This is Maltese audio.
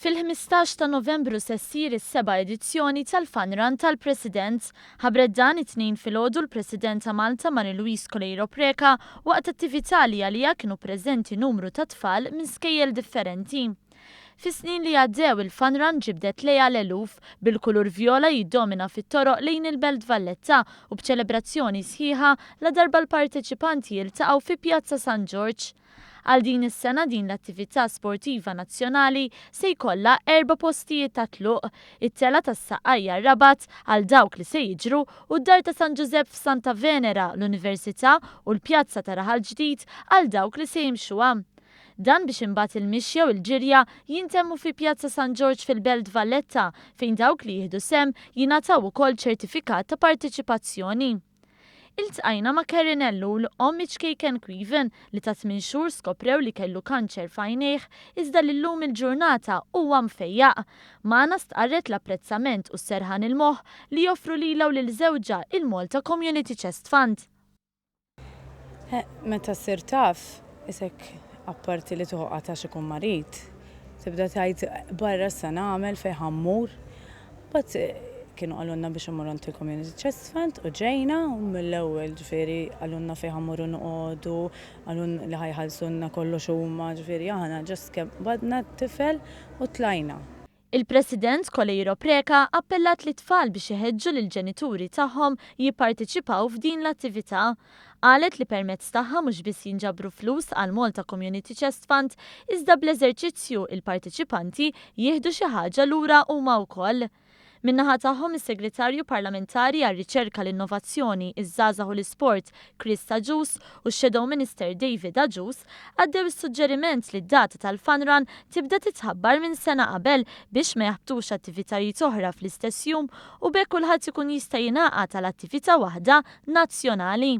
Fil-15 ta' Novembru se ssir is-seba' edizzjoni tal-Fun Run tal-President. Ħabbret dan it-Tnejn filgħodu l-President ta' Malta Marie Louise Coleiro Preca waqt attività li għaliha kienu preżenti numru ta' tfal minn skejjel differenti. Fis-snin li għaddew il-Fun Run ġibdet lejha l-eluf, bil-kulur vjola jiddomina fit-toroq lejn il-Belt Valletta u b'ċelebrazzjoni sħiħa ladarba l-parteċipanti jiltaqgħu fi Pjazza San Ġorġ. Għal din is-sena din l-attività sportiva nazzjonali se jkollha erba' postijiet ta' tluq, it-telgħa tas-Saqqajja r-Rabat għal dawk li se jiġru u d-Dar ta' San Ġużepp f'Santa Venera, l-Università u l-Pjazza ta' Raħal Ġdid għal dawk li se jimxuha. Dan biex imbagħad il-mixja u l-ġirja jintemmu fi Pjazza San Ġorġ fil-Belt Valletta fejn dawk li jieħdu sehem jingħataw ukoll ċertifikat ta' parteċipazzjoni. Iltqajna ma' Karen Ellul, omm iċ-ċkejken Quiven, li ta' tminn xhur skoprew li kellu kanċer f'għajnejh iżda li llum il-ġurnata huwa mfejjaq. Magħna stqarret l-apprezzament u s-serħan il-moħħ li joffru lilha u lil żewġha il-Malta Community Chest Fund. Meta ssir taf, isek apparti li toqgħod għax ikun marid, tibda tgħid barra x'se nagħmel, fejn ħa mmur. Mbagħad kienu qalulna biex immorru għand il-Community Chest Fund u ġejna u mill-ewwel ġifieri qalulna fejn ħa mmorru noqogħdu, qalulna li ħa jħallsulna kollox huma, ġifieri aħna just kemm qbadna t-tifel u tlajna. Il-President Coleiro Preca appellat lit-tfal biex iħeġġu lill-ġenituri tagħhom jipparteċipaw f'din l-attività. Qalet li permezz tagħha mhux biss jinġabru flus għall-Malta Community Chest Fund iżda bl-eżerċizzju il-parteċipanti jieħdu xi ħaġa lura huma wkoll. Min-naħa tagħhom is-Segretarju Parlamentari għar-Riċerka, l-Innovazzjoni, iż-Żgħażagħ u l-Isport Chris Agius u x-Shadow Minister David Agius għaddew is-suġġeriment li d-data tal-Fun Run tibda titħabbar minn sena qabel biex ma jaħbtux attivitajiet oħra fl-istess jum u b'hekk kulħadd ikun jista' jingħaqad għal attività waħda nazzjonali.